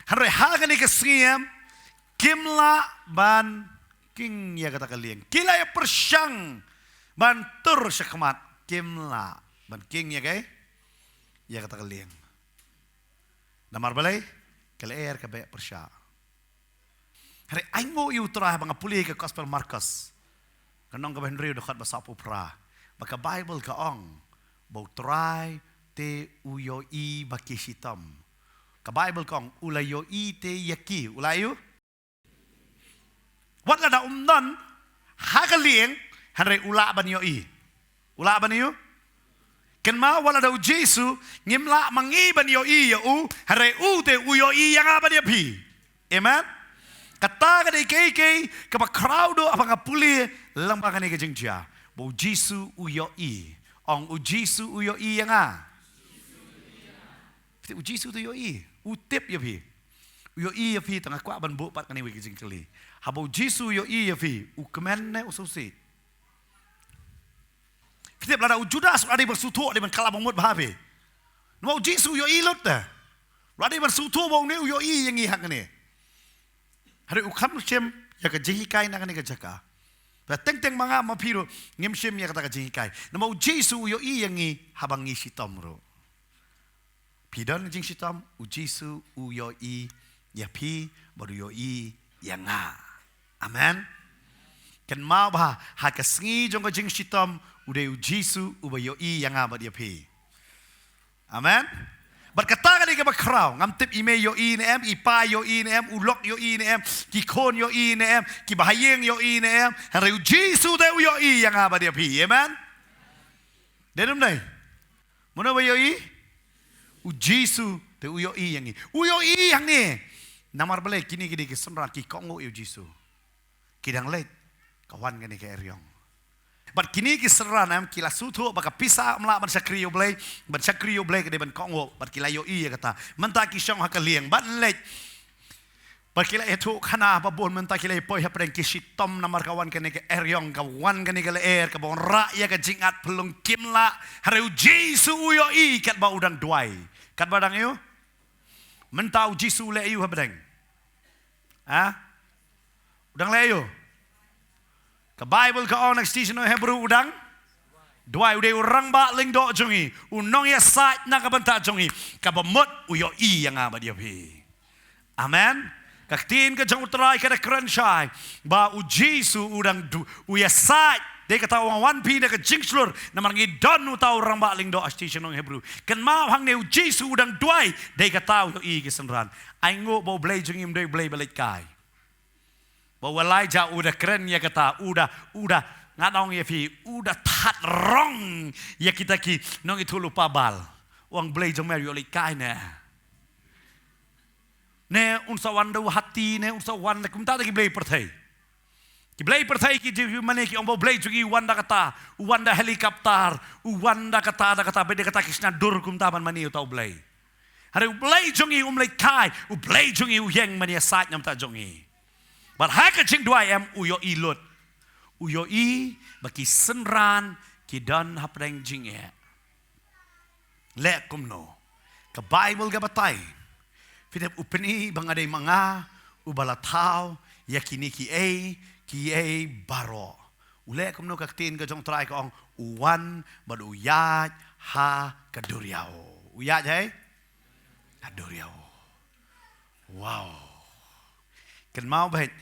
Hynrei ha kane ka sngi em, kim lah ban king ïa kata ka lieng. Ki la ïa pyrshang ban tur shakhmat, kim lah ban king ïa kiei, ïa kata ka lieng. Namar balei? Ka lyer ka beh pyrshah. Hynrei ai nguh ïa u Trai, ba nga pule ka Gospel Markos, ka lynnong kaba hynriew, dkhot ba sawphew phra, ba ka Baibl ka ong ba u Trai te u ïohi ba ki shitom. Ka Baibl ka ong u la ïohi te ïa ki, u la ïohi. Wat lada um don ha ka lieng, hynrei u lah ban ïohi. U lah ban ïohi. Kynmaw, wat lada u Jisu, ngim lah ma ngi ban ïohi ïa u, hynrei u te u ïohi ïa nga bad ïa phi. Amen. Kata ka dei kiei kiei kaba khraw duh haba nga pule lyngba kane ka jingjia, ba u Jisu u ïohi. Ong, u Jisu u ïohi ïa nga. Phi tip, u Jisu u ïohi, u tip ïa phi. U ïohi ïa phi, tang nga kwah ban buh pat kane kawei ka jingkylli. Haba u Jisu u ïohi ïa phi, u kmen ne u sngewsih? Phi tip, lada u Judas u la dei ban sngewthuh, dei ban kylla ba mut bha phi. Namar u Jisu u ïohi lut te. U la dei ban sngewthuh ba une u ïohi ïa ngi hangne. Hynrei u kham shim ïa ka jinghikai na kane ka jaka. Ba teng teng ma nga ma phi ruh ngim shim ïa kata ka jinghikai. Namar u Jisu u ïohi ïa ngi haba ngi shitom ruh. Phi don jingshitom, u Jisu u ïohi ïa phi bad u ïohi ïa nga. Amen. Kynmaw ba ha ka sngi jong ka jingshitom, u dei u Jisu uba ïohi ïa nga bad ïa phi. Amen. Bad kata ka dei kaba khraw. Ngam tip i mei ïohi ne em, i pa ïohi ne em, u lok ïohi ne em, ki khun ïohi ne em, ki bahaïing ïohi ne em. Hynrei u Jisu te u ïohi ïa nga bad ïa phi. Amen. Dei ne ym dei? Mano ba ïohi? U Jisu, te u ïohi ïa ngi. U ïohi ïa ngi. Namar balei kine ki dei ki synran ki kohnguh ïa u Jisu. Ki dang leit, ka wan kane ka eriong. Bad kine ki synran em ki la sngewthuh ba ka pisa ym lah ban shakri ïa u Blei, ban shakri ïa u Blei ka dei ban kohnguh, bad ki la ïohi ïa kata. Mynta ki shong ha ka lieng, bad leit. Bad ki la ïathuh khana ba bun mynta ki la ïa poi hapdeng ki shitom namar ka wan kane ka eriong, ka wan kane ka lyer, kaba wanrah ïa ka jingat pynlong kim lah. Hynrei u Jisu u ïohi katba u dang duwai. Katba dang ïoh. Mynta u Jisu u leh ïoh hapdeng. Ha? U dang leh ïoh. Ka Bible ka ong na ka station Hebru u dang duwai, u dei u rangbah lyngdoh jong ngi, u nongïasaid na ka bynta jong ngi, kaba mut u ïohi ïa nga bad ïa phi. Amen. Ka ktien ka jong u Trai ka da kren shai ba u Jisu u dang du, u ïasaid. Dei kata u wan phi na ka jingshlur namar ngi don uta u rangbah lyngdoh ha station Hebru. Kynmaw hangne u Jisu u dang duwai, dei kata u ïohi ki synran. Ai nguh ba u Blei jong ngi um dei u Blei ba leit kai. Ba u Elijah u da kren ïa kata, u da, u da, nga ong ïa phi, u da that rong ïa kita ki nongïathuhlypa Baal. U ong Blei jong me u ïoh leit kai ne. Ne un sa wan da u hati, ne un sa wan da kumta da ki blei pyrthei. Ki blei pyrthei ki jingmane ki ong ba u Blei jong ngi u wan da kata, u wan da helicopter, u wan da kata, da kata, bad da kata ki shna dur kumta ban mane uta u Blei. Hynrei u Blei jong ngi um leit kai, u Blei jong ngi u ïeng ban ïasaid na ka bynta jong ngi. Bad ha ka jingduwai em u ïohi lut. U ïohi ba ki synran ki don hapdeng jingeh. Leh kumno? Ka Bible ka batai. Phi dep u pyni ba nga dei ma nga uba la thaw ïa kine kiei kiei baroh. U leh kumno? Ka ktien ka jong u Trai ka ong u wan bad u ïaid ha ka duriaw. U ïaid ha ka duriaw. Wow. Kynmaw beit.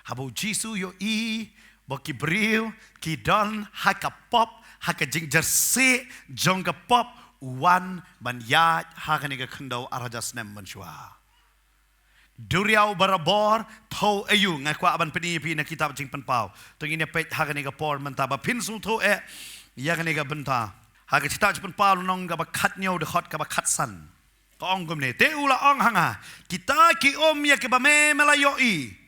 Haba u Jisu u ïohi ba ki briew ki don ha ka pop, ha ka jingjyrsieh jong ka pop, u wan ban ïaid ha kane ka khyndew ar hajar snem mynshuwa. Duriaw barabor, thew aïu? Nga kwah ban pyni ïa phi na kitab Jingpynpaw. To ngin ïa peit ha kane ka por mynta ba phin sngewthuh eh ïa kane ka bynta. Ha ka kitab Jingpynpaw lynnong kaba khathynñiew, dkhot kaba khatsan. Ka ong kumne, te u la ong ha nga, kita ki um ïa kiba me me la ïohi,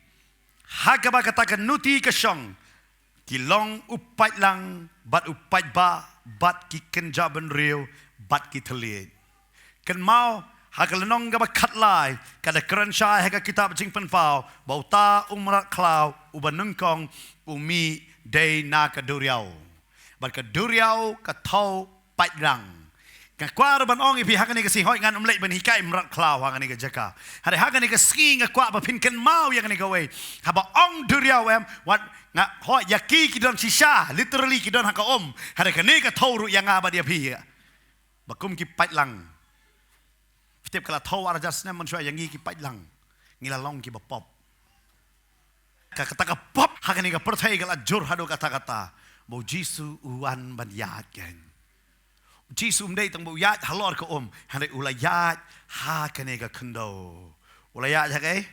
ha kaba kata ka nuti ka shong, ki long u paidlang bad u paidbah bad ki kynja bynriew bad ki thylliej. Kynmaw, ha ka lynnong kaba khatlai ka da kren shai ha ka kitab Jingpynpaw ba uta u mrad khlaw uba nyngkong u mih dei na ka duriaw. Bad ka duriaw ka thew paidlang. Nga kwah ruh ban ong ïa phi ha kane ka sngi, hooid ngan ym leit ban hikai mrad khlaw ha kane ka jaka. Hynrei ha kane ka sngi nga kwah ba phin kynmaw ïa kane kawei. Haba ong duriaw em, wat nga, hooid ïa ki ki don shisha, literally ki don ha ka um. Hynrei kane ka thew ruh ïa nga bad ïa phi. Ba kum ki paidlang. Phi tip ka la thew ar hajar snem mynshuwa, ïa ngi ki paidlang ngi la long kiba pop. Ka, kata ka pop ha kane ka pyrthei ka la jur haduh katta katta. Ba u Jisu u wan ban ïaid kein. U Jisu um dei tang ba u ïaid halor ka um, hynrei u la ïaid ha kane ka khyndew. U la ïaid ha kaei?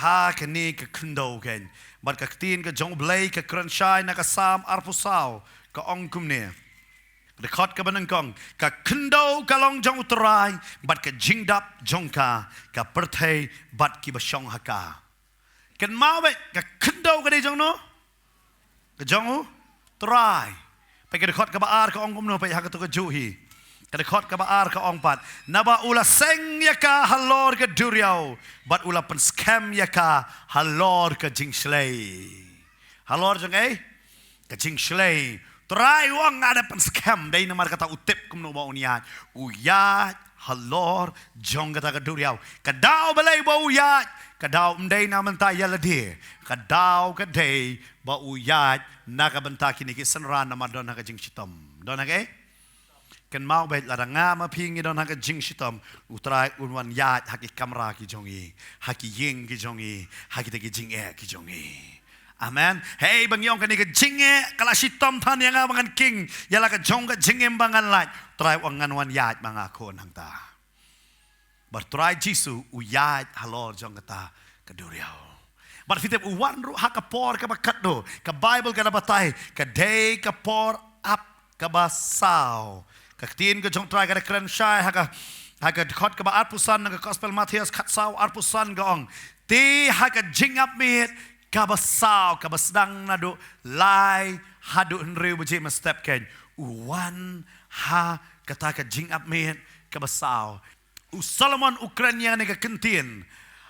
Ha kane ka khyndew kein. Bad ka ktien ka jong U Blei ka kren shai na ka Salm arphew saw, ka ong kumne. Dkhot kaba nyngkong, ka khyndew ka long jong U Trai, bad ka jingdap jong ka, ka pyrthei bad kiba shong ha ka. Kynmaw beit, ka khyndew ka dei jong no? Ka jong U Trai. Peit ka dkhot kaba ar ka ong kumno, peit ha kato ka juh hi. Ka dkhot kaba ar ka ong pat, naba u la seng ïa ka halor ka duriaw, bad u la pynskhem ïa ka halor ka jingshlei. Halor jong ei? Ka jingshlei. Trai u ong nga da pynskhem, dei namar kata u tip kumno ba un ïaid. U ïaid halor jong kata ka duriaw. Ka daw balei ba u ïaid? Ka daw ym dei na bynta ïa lade. Ka daw ka dei ba u ïaid na ka bynta kine ki synran namar don ha ka jingshitom. Don ha kaei? Kynmaw beit, lada nga ma phi ngi don ha ka jingshitom, U Trai un wan ïaid ha ki kamra ki jong ngi, ha ki ïing ki jong ngi, ha kita ki jingeh ki jong ngi. Amen. Hei, ba ngi ong kane ka jingeh ka la shitom than ïa nga ba ngan king ïa la ka jong ka jingim ba ngan lait, Trai u ong ngan wan ïaid ma nga khun hangta. Bad Trai Jisu u ïaid halor jong kata ka duriaw. Bad phi tip u wan ruh ha ka por kaba khatduh. Ka Bible ka da batai, ka dei ka por ap kaba saw. Ka ktien ka jong Trai ka da kren shai ha ka, ha ka dkhot kaba arphew san na ka Gospel Mathaios khatsaw arphew san ka ong. Te ha ka jingap miet kaba saw, kaba sdang naduh lai haduh hynriew baje mynstep keiñ, u wan ha kata ka jingap miet kaba saw. U Solomon u kren ïa kane ka kyntien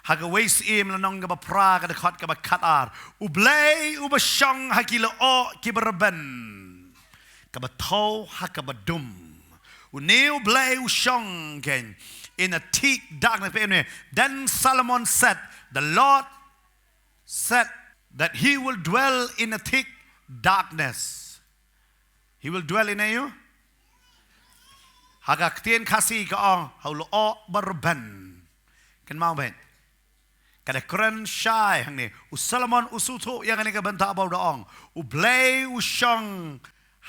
ha kawei Syiem lynnong kaba phra ka dkhot kaba khatar. U Blei uba shong ha ki lyoh kiba rben, kaba thew ha kaba dum. Une u Blei u shong keiñ in a thick darkness. Peit une. Then Solomon said, "The Lord said that he will dwell in a thick darkness." He will dwell in a you? Ha ka ktien Khasi ka ong, ha u lyoh ba rben. Kynmaw beit. Ka da kren shai hangne. U Solomon u sngewthuh ïa kane ka bynta ba u da ong. U Blei u shong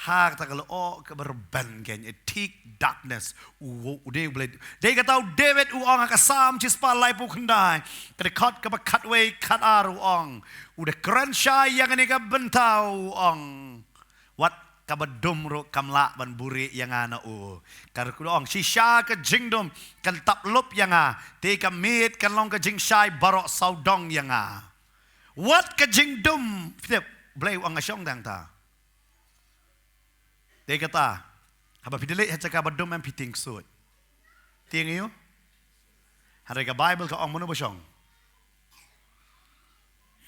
ha kata ka lyoh kaba rben keiñ, a thick darkness. U, u dei u Blei. Dei kata u David u ong ha ka Salm shispah laiphew khyndai, ka dkhot kaba khatwei khatar u ong. U da kren shai ïa kane ka bynta u ong. Wat kaba dum ruh kam lah ban buhrieh ïa nga na u. Ka ruh u ong, shisha ka jingdum kan tap lup ïa nga, te ka miet kan long ka jingshai baroh sawdong ïa nga. Wat ka jingdum, phi tip, Blei u ong nga shong tang ta. Dei kata, haba phi da leit ha jaka ba dum em phi tieng ksuid. Tieng aïu? Hynrei ka Baibl ka ong mano ba shong.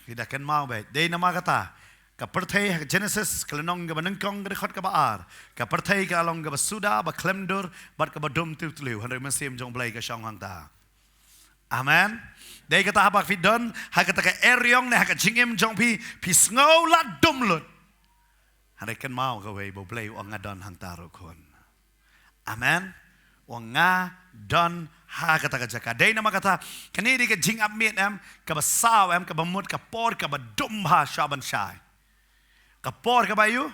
Phi da kynmaw beit. Dei namar kata, ka pyrthei ha ka Genesis ka lynnong kaba nyngkong ka dkhot kaba ar. Ka pyrthei ka long kaba suda, ba khlem dur, bad kaba dum tiew tliw. Hynrei mynsiem jong Blei ka shong hangta. Amen. Dei kata haba phi don ha kata ka eriong ne ha ka jingim jong phi, phi sngew la dum lut. Hynrei kynmaw kawei ba U Blei u ong nga don hangta ruh khun. Amen. U ong nga don ha kata ka jaka. Dei namar kata, kane dei ka jingap miet em, kaba saw em, kaba mut ka por kaba dum bha sha ban shai. Ka por kaba aïu?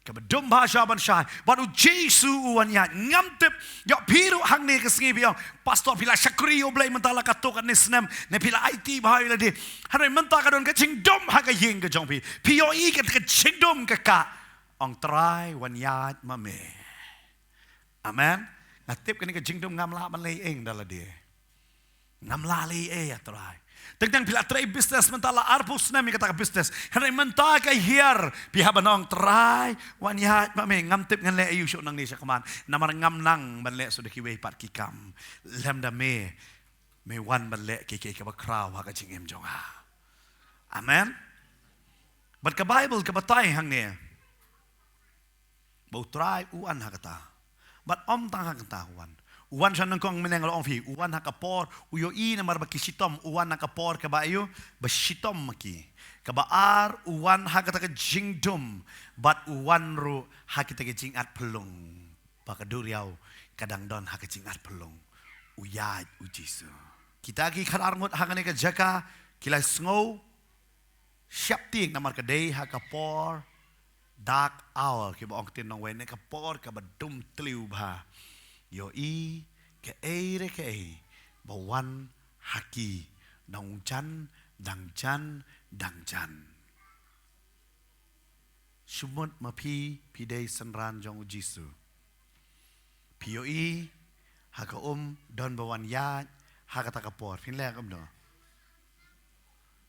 Kaba dum bha sha ban shai. Bad U Jisu u wan ïaid. Ngam tip, ïoh phi ruh hangne ka sngi phi ong, Pastor, phi la shakri ïa U Blei mynta la katto katne snem, ne phi la aiti bha ïa lade. Hynrei mynta ka don ka jingdum ha ka ïing ka jong phi. Phi ïohi ka, ka jingdum ka kah. Ong Trai, wan ïaid ma me. Amen. Nga tip kane ka jingdum ngam lah ban leh ei da lade. Ngam lah leh ei, A Trai. Teng teng phi la trei business mynta la arphew snem ïa kata ka business. Hynrei mynta ka hiar phi hap ban ong Trai, wan ïaid ma me, ngam tip ngan leh aïu shuh nangne shakhmat. Namar ngam nang ban leh shuh da kiwei pat ki kam. Lem da me, me wan ban leh kiei kiei kaba khraw ha ka jingim jong nga. Amen. Bad ka Baibl ka batai hangne ba U Trai u wan ha kata. Bad ym tang ha kata u wan. U wan sha nyngkong mynne nga la ong phi, u wan ha ka por, u ïohi namar ba ki shitom, u wan ha ka por kaba aïu, ba shitom ma ki. Kaba ar, u wan ha kata ka jingdum, bad u wan ruh ha kita ki jingat phyllung. Ba ka duriaw ka dang don ha ka jingat phyllung. U ïaid U Jisu. Kita ki khadar ngut ha kane ka jaka, ki la sngew sheptieng namar ka dei ha ka por dark hour, kiba ong ktien nongwei ne ka por kaba dum tliw bha. Ïohi kaei re kaei ba wan ha ki dang jan, dang jan, dang jan. Shu mut ma phi, phi dei synran jong U Jisu. Phi ïohi ha ka um don ba wan ïaid ha kata ka por. Phin leh kumno?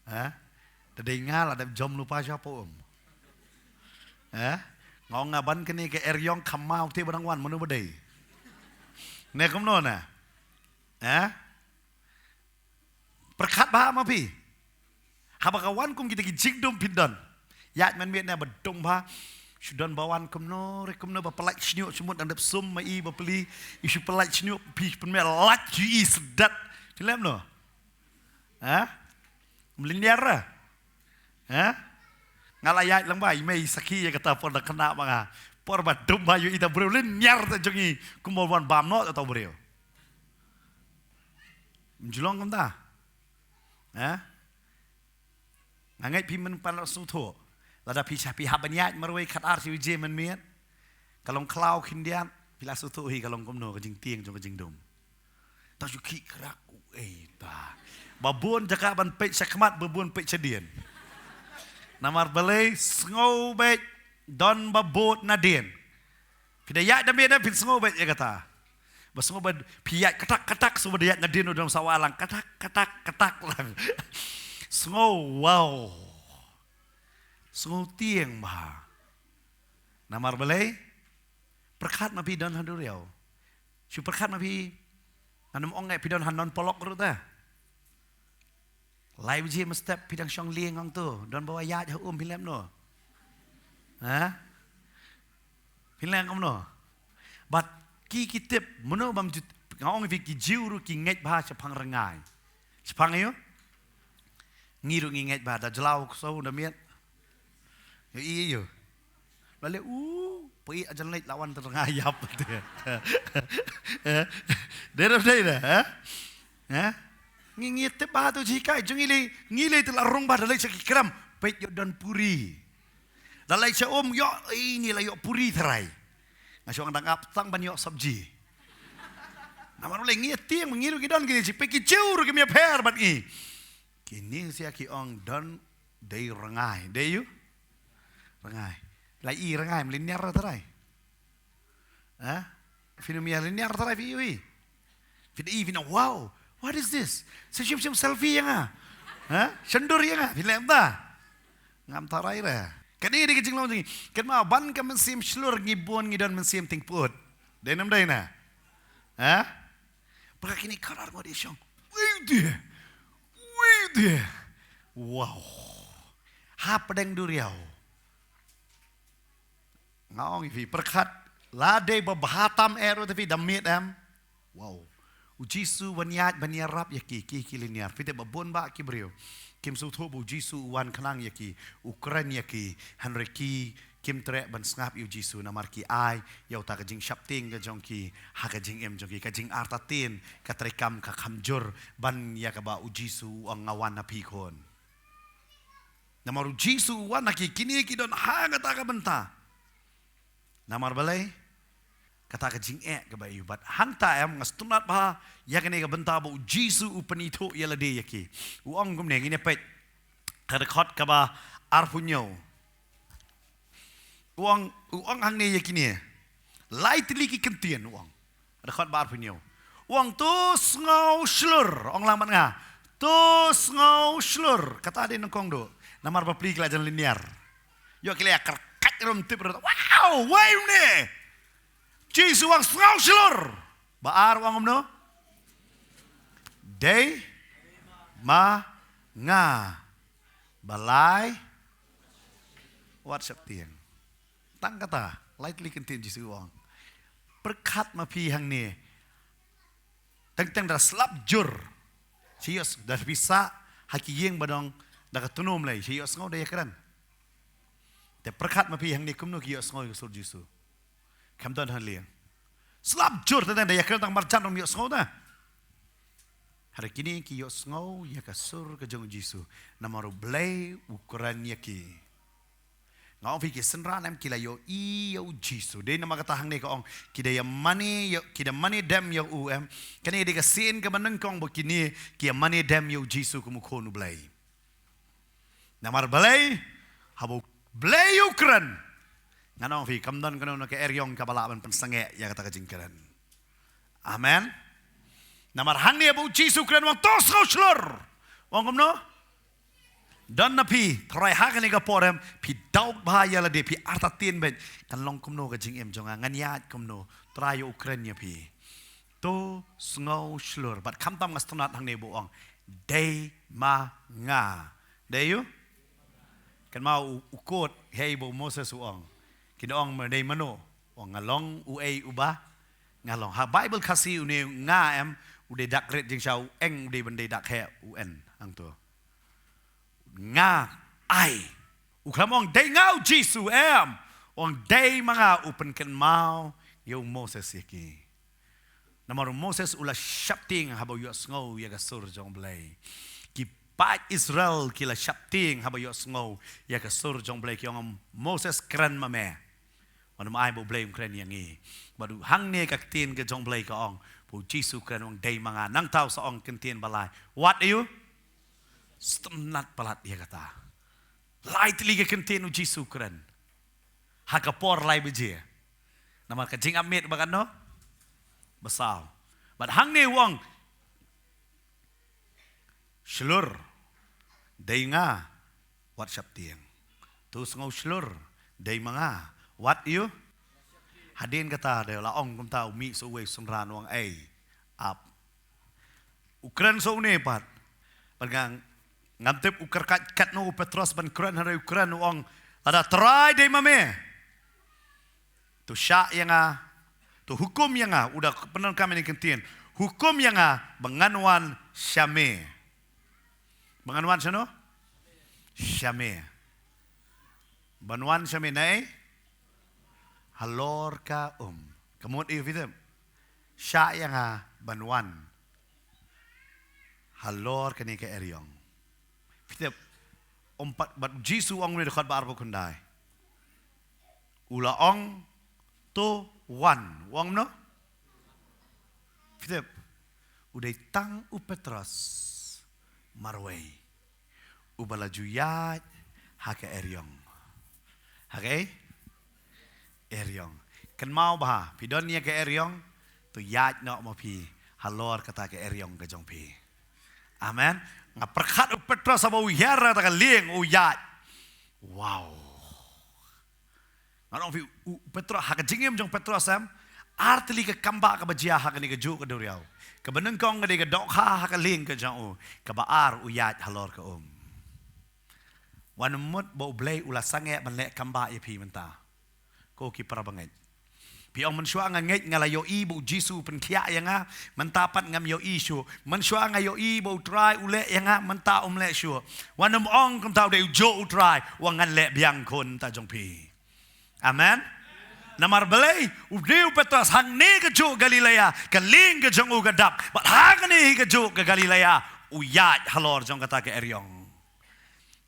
Ha? Da dei nga la dep jom lypa sha pha um. Ha? Nga ong nga ban kane ka eriong kham maw te ba dang wan mano ba dei. Ne kumno na? Ha? Pyrkhat bha ma phi. Haba ka wan kum kita ki jingdum phin don. Ïaid mynmiet ne ba dum bha. Shu don ba wan kumno re kumno ba pyllait shñiuh, shu mut dang dep sum ma i ba pli. I shu pyllait shñiuh phi pynmeh lait ïa i sdet. Phi lem no? Ha? Mlin ïar ra. Ha? Nga la ïaid lang ba i mei sakhi ïa kata por da khynnah ba nga. Por ba dum bha ïa i da briew lin ïar ta jong i kumba wan bam noh ta briew. Mjulong kumta. Ha? Nga ngeit phi mynta pat la sngewthuh. Lada phi sha phi hap ban ïaid marwei khatar shi baje mynmiet. Ka long khlaw khyndiat, phi la sngewthuh hi ka long kumno ka jingtieng jong ka jingdum. Ta shu khih khrak u ei ta. Ba bun jaka ban peit shakhmat, ba bun peit shadien. Namar balei? Sngew beit don ba bud nadien. Phi da ïaid da miet, phin sngew beit ïa kata. Ba sngew ba phi ïaid katak katak, sngew ba da ïaid nadien u dang sawa lang, katak katak katak lang. Sngew, wow. Sngew tieng bha. Namar balei? Pyrkhat ma phi don ha duriaw. Shu pyrkhat ma phi. Ngan ym ong eh phi don ha non polok ruh ta. Lai baje mynstep phi dang shong lieng hangto, don ba wa ïaid ha um, phi lem no? Ha? Phi lem kumno? Bad ki, ki tip, mano bam jut, nga ong phi, ki Jiw ruh ki ngeit bha shaphang rngai. Shaphang aïu? Ngi ruh ngi ngeit bha, da jlaw ksew da miet. Ïohi ïa u. La leh u, phi ajan leit la wan te rngai ïap te. Eh, dei ruh dei da, eh? Eh? Ngi, ngi tip bha tu jikai, jong ngi lei, ngi lei te la rung bha da leit sha ki kram, peit ïoh don puri. Da leit sha um, ïoh, ïa ni la ïoh puri tharai. Nga shong dang ap tang ban ïoh sabji. Namar u lei ngi tieng, ngi ruh ngi don kine, peit ki Jiw ruh kim ïapher bad ngi. Kine sia ki ong don dei rngai, dei ïu? Rngai. La i rngai, mlin niar tharai. Ha? Phi nym ïa lin niar tharai phi ïohi. Phi da i phi na, wow, what is this? Sa shim shim selfie ïa nga. Ha? Shandur ïa nga, phi lem ta. Ngam tharai re. Kane dei ka jinglong jong ngi. Kynmaw ban ka mynsiem shlur ngi bun ngi don mynsiem tyngput. Dei nam dei na? Ha? Pyrkhat kine khatar ngut i shong. Wei de. Wei de. Wow. Ha pdeng duriaw. Nga ong ïa phi pyrkhat la dei ba bha tam eh ruh te phi da miet em. Wow. U Jisu wan ïaid ban ïarap ïa ki, ki, ki liniar. Phi te ba bun ba ki briew kim sngewthuh ba u Jisu u wan khnang ïa ki, u kren ïa ki, hynrei ki kim treh ban sngap ïa u Jisu namar ki ai ïa uta ka jingshaptieng ka jong ki ha ka jingim jong ki, ka jingartatien, ka treikam ka kham jur ban ïa kaba u Jisu u ong nga wan na phi khun. Namar u Jisu u wan ha ki, kine ki don ha kata ka bynta. Namar balei? Kata ka jingeh kaba ïu bad hangta em nga sngewtynnat bha ïa kane ka bynta ba u Jisu u pynithuh ïa lade ïa ki. U ong kumne, ngin ïa peit ka dkhot kaba arphew hynñiew. U ong, u ong hangne ïa kine. Lai tylli ki kyntien u ong. Dkhot ba arphew hynñiew. U ong to sngew shlur, ong lang bad nga. To sngew shlur. Kata dei nyngkong duh. Namar bapli ki la jan liniar. Ïoh ki la ïa kyrkhat rum tip rum. Wow, wei une. Jisu u ong sngew shlur. Ba ar u ong kumno? Dei ma nga. Ba lai wat shaptieng. Tang kata, lai tylli kyntien Jisu u ong. Pyrkhat ma phi hangne. Teng teng da slap jur. Shi ïoh da phi sah ha ki ïing ba dong da ka tnum lei, shi ïoh sngew da ïa kren. Te pyrkhat ma phi hangne kumno ki ïoh sngew ïa ka sur Jisu. Kham don ha liang. Slap jur teng teng da ïa kren tang marjan ym ïoh sngew da. Hynrei kine ki ïoh sngew ïa ka sur ka jong u Jisu. Namar u Blei u kren ïa ki. Nga ong phi ki synran em ki la ïohi ïa u Jisu. Dei namar kata hangne ka ong ki da ïa mane ïa, ki da mane dem ïa u em. Kane dei ka sien kaba nyngkong ba kine ki ïa mane dem ïa u Jisu kum u khun u Blei. Namar balei? Haba u Blei u kren. Ngan ong phi kam don kano kano ka eriong kaba lah ban pynsangeh ïa kata ka jingkren. Amen. Namar hangne ba u Jisu u kren u ong to sngew shlur. U ong kumno? Don na phi, tharai ha kane ka por em, phi doubt bha ïa lade, phi artatien beit, kan long kumno ka jingim jong nga, ngan ïaid kumno, Trai u kren ïa phi. To sngew shlur, bad khamtam nga sngewtynnat hangne ba u ong, dei ma nga. Dei ïu? Kynmaw u, u kot, hei ba u Moses u ong. Kin ong ma dei mano, u ong nga long uei uba nga long. Ha Bible Khasi une nga em, u dei dak rit jingsha u eng, u dei ban dei dak heh u en, hangto. Nga ai. U khlem ong dei nga u Jisu em. U ong dei ma nga, u pynkynmaw ïa u Moses ïa ki. Namar u Moses u la shaptieng haba u ïohsngew ïa ka sur jong u Blei. Ki paid Israel ki la shaptieng haba u ïohsngew ïa ka sur jong u Blei, ki ong, Moses, kren ma me. Wat nym ai ba u Blei un kren ïa ngi. Bad u hangne ka ktien ka jong u Blei ka ong, ba u Jisu u kren u ong dei ma nga. Nangta u sa ong kyntien ba lai. Wat ïu? Sngewtynnat palat ïa kata. Lai tylli ka kyntien u Jisu u kren. Ha ka por lai baje. Namar ka jingap miet ba katno? Ba saw. Bad hangne u ong, shlur, dei nga, wat sheptieng. To sngew shlur, dei ma nga, wat ïoh. Hadien kata da la ong kumta u mih sa uwei u synran u ong, ei, ap. U kren sa une pat. Bad nga ngam tip u kyrkhat katno u Petros ban kren, hynrei u kren u ong, lada Trai dei ma me, to shah ïa nga, to hukum ïa nga, u da pyndonkam ïa kane ka ktien. Hukum ïa nga ba ngan wan sha me. Ba ngan wan shano? Sha me. Ban wan sha me na ei? Halor ka um. Ka mut ïa phi tip. Shah ïa nga ban wan halor kane ka eriong. Phi tip, um pat, bad Jisu ong ne dkhot ba arphew khyndai. U la ong, to wan. U ong kumno? Phi tip, u dei tang u Petros marwei uba la ju ïaid ha ka eriong. Ha ka ei? Eriong. Kynmaw bha, phi don ïa ka eriong, to ïaid noh ma phi halor kata ka eriong ka jong phi. Amen. Nga pyrkhat u Petros haba u hiar kata ka lieng u ïaid. Wow. Nga ong phi, u Petros, ha ka jingim jong Petros em, ar tylli ka kambah kaba jia ha kane kajuh ka duriaw. Kaba nyngkong ka dei ka dohkha ha ka lieng ka jong u, kaba ar u ïaid halor ka um. Wat nym mut ba U Blei u la sangeh ban leh kambah ïa phi mynta. Ko ki para bangeit. Phi ong mynshuwa nga ngeit nga la ïohi ba u Jisu u pynkhiah ïa nga, mynta pat ngam ïohi shuh. Mynshuwa nga ïohi ba u Trai u leh ïa nga, mynta um leh shuh. Wat nym ong kumta, u dei u juh u Trai, u ong ngan leh biang khun ta jong phi. Amen. Namar balei, u dei u Petros hangne kajuh Galilea, ka lieng ka jong u ka dap. Bad hangne hi kajuh ka Galilea, u ïaid halor jong kata ka eriong.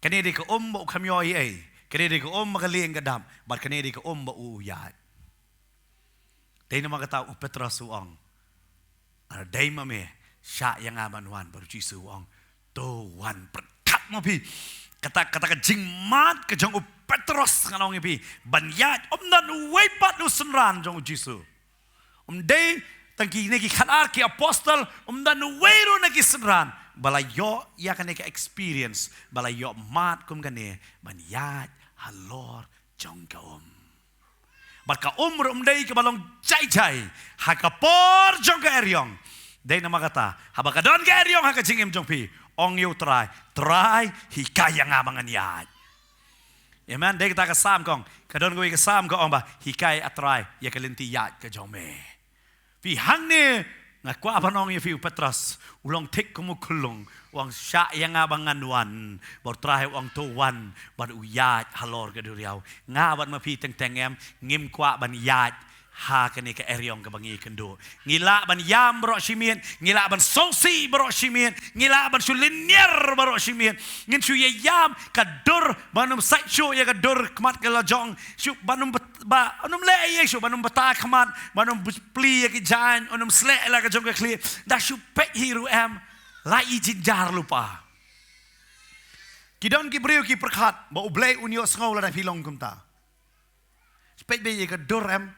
Kane dei ka um ba u kham ïohi ei. Kane dei ka um ba ka lieng ka dap. Bad kane dei ka um ba u ïaid. Dei namar kata u Petros u ong, lada dei ma me, shah ïa nga ban wan. Bad u Jisu u ong, to wan. Pyrkhat ma phi. Kata, kata ka jingmad ka jong u Petros ngan ong ïa phi. Ban ïaid, ym don uwei pat u synran jong u Jisu. Ym dei tang kine ki khatar ki apostol, ym don uwei ruh na ki synran ba la ïoh ïa kane ka experience, ba la ïoh mad kum kane, ban ïaid halor jong ka um. Bad ka um ruh ym dei kaba long jai jai ha ka por jong ka eriong. Dei namar kata, haba ka don ka eriong ha ka jingim jong phi, ong ïa u Trai, Trai, hikai ïa nga ba ngan ïaid. Amen. Dei kata ka Salm ka ong, ka don kawei ka Salm ka ong ba, hikai, A Trai, ïa ka lynti ïaid ka jong me. Phi, hangne nga kwah ban ong ïa phi, u Petros u long thik kum u khunlung, u ong shah ïa nga ba ngan wan. Bad u Trai u ong to wan, bad u ïaid halor ka duriaw. Nga bad ma phi teng teng em, ngim kwah ban ïaid ha kane ka eriong kaba ngi kynduh. Ngi lah ban ïam baroh shi miet, ngi lah ban sngewsih baroh shi miet, ngi lah ban shu lynñiar baroh shi miet. Ngin shu ïa ïam, ka dur, ban ym sait shuh ïa ka dur khmat ka la jong, shu ban ym bat-, ba, ban ym leh ei ei shuh, ban ym bata khmat, ban ym plie ïa ki jaiñ, ban ym sleh la ka jong ka khlieh. Da shu peit hi ruh em, la i jynjar lypa. Ki don ki briew ki pyrkhat ba U Blei un ïohsngew lada phi long kumta. Peit beit ïa ka dur em.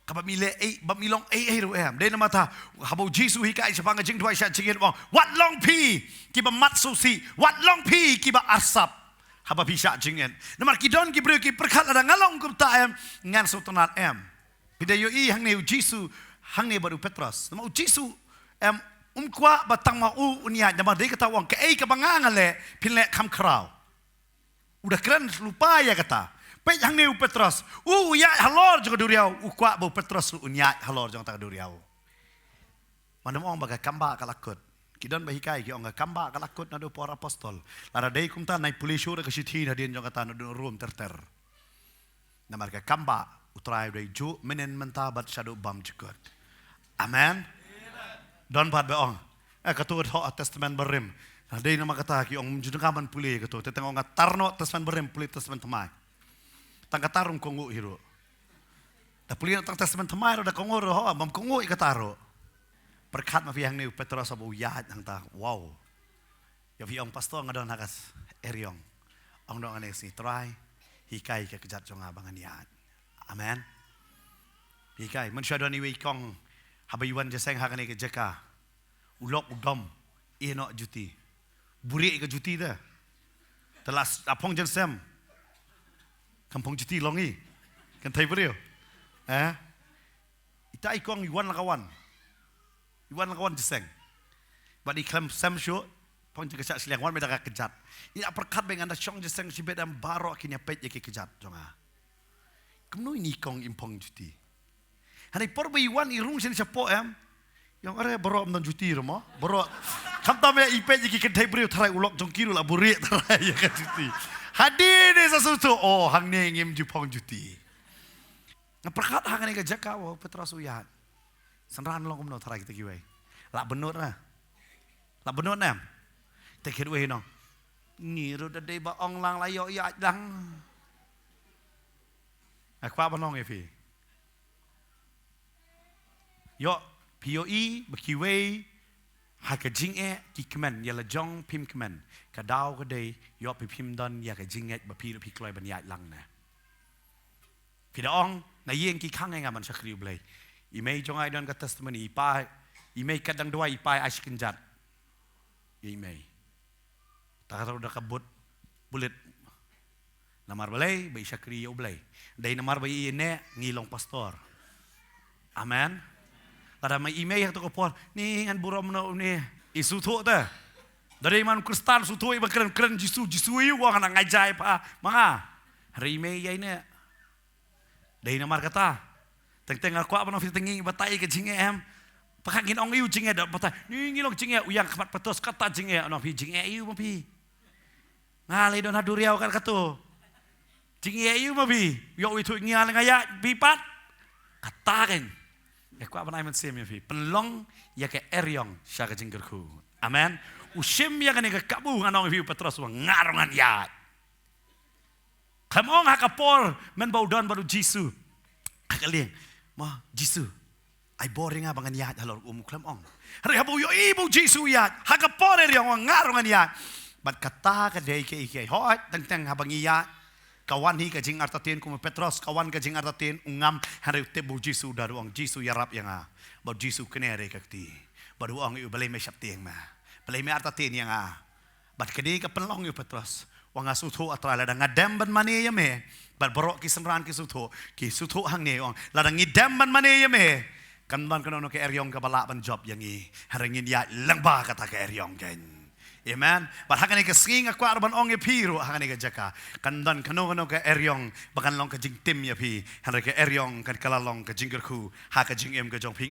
Kaba mi leh ei, ba mi long ei ei ruh em. Dei namar kata, haba u Jisu hikai shaphang ka jingduwai shah jingit, u ong, wat long phi kiba mat sngewsih, wat long phi kiba arsap haba phi shah jingit. Namar ki don ki briew ki pyrkhat lada nga long kumta em, ngan sngewtynnat em. Phi da ïohi hangne u Jisu, hangne bad u Petros. Namar u Jisu em, um kwah ba tang ma u un ïaid, namar dei kata u ong, kaei kaba nga nga leh, phin leh kham khraw. U da kren lypa ïa kata. Peit hangne u Petros. U, u ïaid halor jong ka duriaw. U kwah ba u Petros ruh un ïaid halor jong kata ka duriaw. Wat nym ong ba ka kambah ka la kut. Ki don ba hikai ki ong ka kambah ka la kut naduh por apostol. Lada dei kumta, nai pule shuh da ka shithi nadien jong kata naduh Rom ter ter. Namar ka kambah, u Trai u dei juh mynhynnin mynta bad shaduh bymjukut. Amen. Don pat ba ong, eh, kato thoh ha Testament Barim. Dei namar kata ki ong, ym ju dang ban pule kato. Te tang ong nga tar noh Testament Barim, pule Testament Thymmai. Tang kata ruh ym kohnguh hi ruh. Da pule noh tang Testament Thymmai ruh da kohnguh ruh, ho, bym kohnguh ïa kata ruh. Pyrkhat ma phi, hangne u Petros haba u ïaid hangta. Wow. Ïa phi ong, pastor, nga don ha ka eriong. Ong noh hangne ka sngi, Trai, hikai ka kjat jong nga ba ngan ïaid. Amen. Hikai, man sha don iwei i kong, haba i wan jingïaseng ha kane ka jaka. U lok u dom, ïeh noh juti. Buhrieh ka juti te. Te la phong jingïaseng. Kam phong juti long i. Kan thei briew. Eh? Ita i kong i wan la ka wan. I wan la ka wan jingïaseng. Bad i khlem sem shuh, phong jingkyrshah shiliang wan mei da ka kjat. I ap pyrkhat ba ngan da shong jingïaseng shibit em baroh kin ïa peit ïa ki kjat jong nga. Kumno ini i kong im phong juti. Hangne por ba i wan i rung shen shapoh em. Ïong are baroh ym don juti ruh mo. Baroh. Khamtam ïa i peit ïa ki kynthei briew tharai u lok jong ki ruh la buhrieh tharai ïa ka juti. Hadien sa sngewthuh, oh, hangne ngim ju phong juti. Nga pyrkhat ha kane ka jaka, oh, Petros u ïaid. Synran long kumno tharai kita kiwei. La bynnud na. La bynnud na. Te kit wei nong. Ngi ruh da dei ba ong lang la ïoh ïaid lang. Nga kwah ban ong ïa phi. Ïoh, phi ïohi ba kiwei ha ka jingeh ki kmen, ïa la jong phim kmen. Ka daw ka dei, ïoh phi phim don ïa ka jingngeit ba phi ruh phi kloi ban ïaid lang na. Phi da ong, na ïing ki khang ïa nga ban shakri U Blei. I mei jong nga i don ka testimony, i pa, i mei kat dang duwai, i pa ai shi kynjat. Ïa i mei. Ta ka ruh da ka but bulit. Namar balei, ba i shakri ïa U Blei. Dei namar ba i neh, ngi long pastor. Amen. Lada ma i mei ha kato ka por, ni ngan burom noh une. I sngewthuh te. Da dei man Khristan sngewthuh i ba kren kren Jisu, Jisu ïa u, nga nang ngai jai pa. Ma nga. Hynrei i mei ïa i neh. Dei namar kata. Teng teng nga kwah ban ong phi teng ngi batai ka jingeh em. Pakhat ngin ong ïa u jingeh da batai. Ni ngi long jingeh u ïang khmat Petros kata jingeh, ong phi jingeh ïa u ma phi. Nga lei don ha duriaw kat kato. Jingeh ïa u ma phi. Ïoh u ithuh ngi nga lei nga ïa phi pat. Kata kan. Nga kwah ban ai mynsiem ïa phi. Pynlong ïa ka eriong sha ka jingkyrkhu. Amen. U shim ïa kane ka kabu ngan ong ïa phi u Petros u ong nga ruh ngan ïaid. Khlem ong ha ka por, men ba u don bad u Jisu. Ha ka lieng. Ma, Jisu. Ai bor ïa nga ba ngan ïaid halor um, khlem ong. Hynrei haba u ïohi ba u Jisu u ïaid. Ha ka por eriong u ong nga ruh ngan ïaid. Bad kata ka dei kaei kaei. Hooid, teng teng haba ngi ïaid. Ka wan hi ka jingartatien kum u Petros, ka wan ka jingartatien u ngam, hynrei u tip ba u Jisu u da ruh u ong Jisu ïarap ïa nga. Bad u Jisu u kner ïa ka kti. Bad u ong ïa u balei me sheptieng me. Balei me artatien ïa nga. Bad kane ka pynlong ïa u Petros. Wa nga sngewthuh ah Trai lada nga dem ban mane ïa me. Bad baroh ki synran ki sngewthuh, ki sngewthuh hangne ong. Lada ngi dem ban mane ïa me. Kan don kano kano ka eriong kaba lah ban jop ïa ngi. Hynrei ngin ïaid lyngba kata ka eriong kan. Amen. Bad ha kane ka sngi nga kwah ruh ban ong ïa phi ruh ha kane ka jaka. Kan don kano kano ka eriong ba kan long ka jingtim ïa phi. Hynrei ka eriong kan ka la long ka jingkyrkhu ha ka jingim ka jong phi.